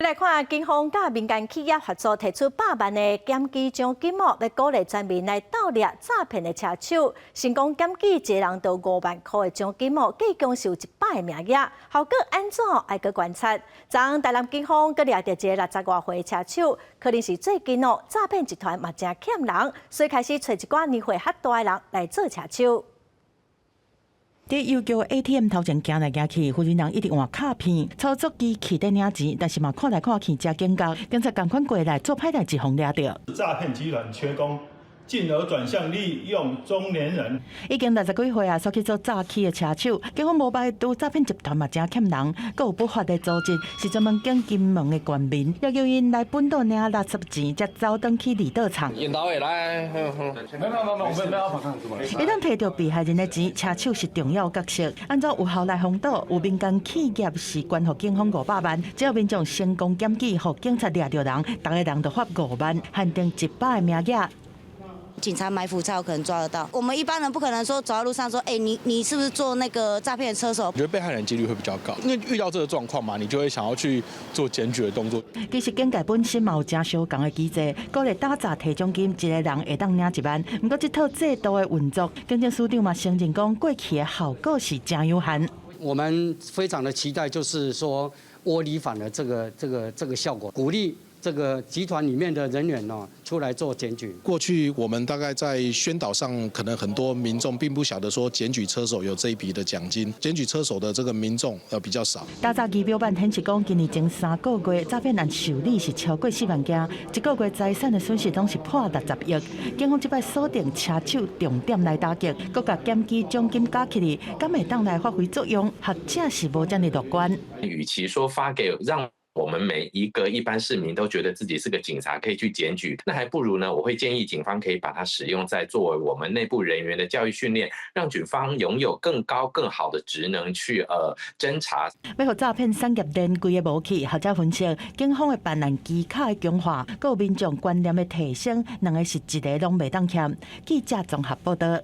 來看警方佮民間企業合作提出百萬的檢舉獎金哦，欲鼓勵全民來鬥掠詐騙的車手，成功檢舉一个人得5萬箍的獎金哦，計共是有100个名額，效果按怎愛閣觀察。昨昏台南警方閣掠著一个60外歲的車手，可能是最近哦詐騙集團嘛誠欠人，所以開始揣一寡年歲較大的人來做車手。佇郵局 ATM 頭前行來行去，婦人一直換卡片，操作機器佇領錢，但是嘛看來看去誠警覺，警察仝款過來做歹代誌，予掠著。詐騙集團缺工，進而轉向利用中年人。已經60幾歲啊，煞去做詐欺的車手，警方無排除詐騙集團嘛誠欠人，閣有不法的組織是專門揀金門的漁民，要求𪜶來本島領垃圾錢，才走轉去離島藏。引導會來，沒有沒有沒有，我們沒有會當提著被害人的錢，車手是重要角色。按怎有效來防堵？有民間企業是捐予警方500萬，只要民眾成功檢舉，予警察掠著人，逐个人就發5萬，限定100個名額。警察埋伏才有可能抓得到。我們一般人不可能說走在路上說，哎，你是不是做那個詐騙的車手？我覺得被害人幾率會比較高，因為遇到這個狀況嘛，你就會想要去做檢舉的動作。其實警界本身嘛有誠相仝的機制，鼓勵打詐提獎金，一個人會當領1萬。毋過這套制度的運作，警政署長嘛承認講，過去的效果是誠有限。我們非常的期待，就是說窩裡反的這個效果，鼓勵這個集團裡面的人員呢出來做檢舉。過去我們大概在宣導上，可能很多民眾並不曉得說檢舉車手有這一筆的獎金，檢舉車手的這個民眾比較少。打詐儀表板顯示講，今年前3個月詐騙案受理是超過4萬件，一個月財產的損失攏是破60億。警方這擺鎖定車手重點來打擊，閣共檢舉獎金加起來，敢會當來發揮作用？學者是無遮爾樂觀。與其說發給讓我們每一個一般市民都覺得自己是個警察，可以去檢舉，那還不如呢？我會建議警方可以把它使用在作為我們內部人員的教育訓練，讓警方擁有更高更好的職能去偵查。欲予詐騙產業鏈規个無去，學者分析，警方的辦案技巧的強化，閣有民眾觀念的提升，兩个是一个攏袂當欠。記者綜合報道。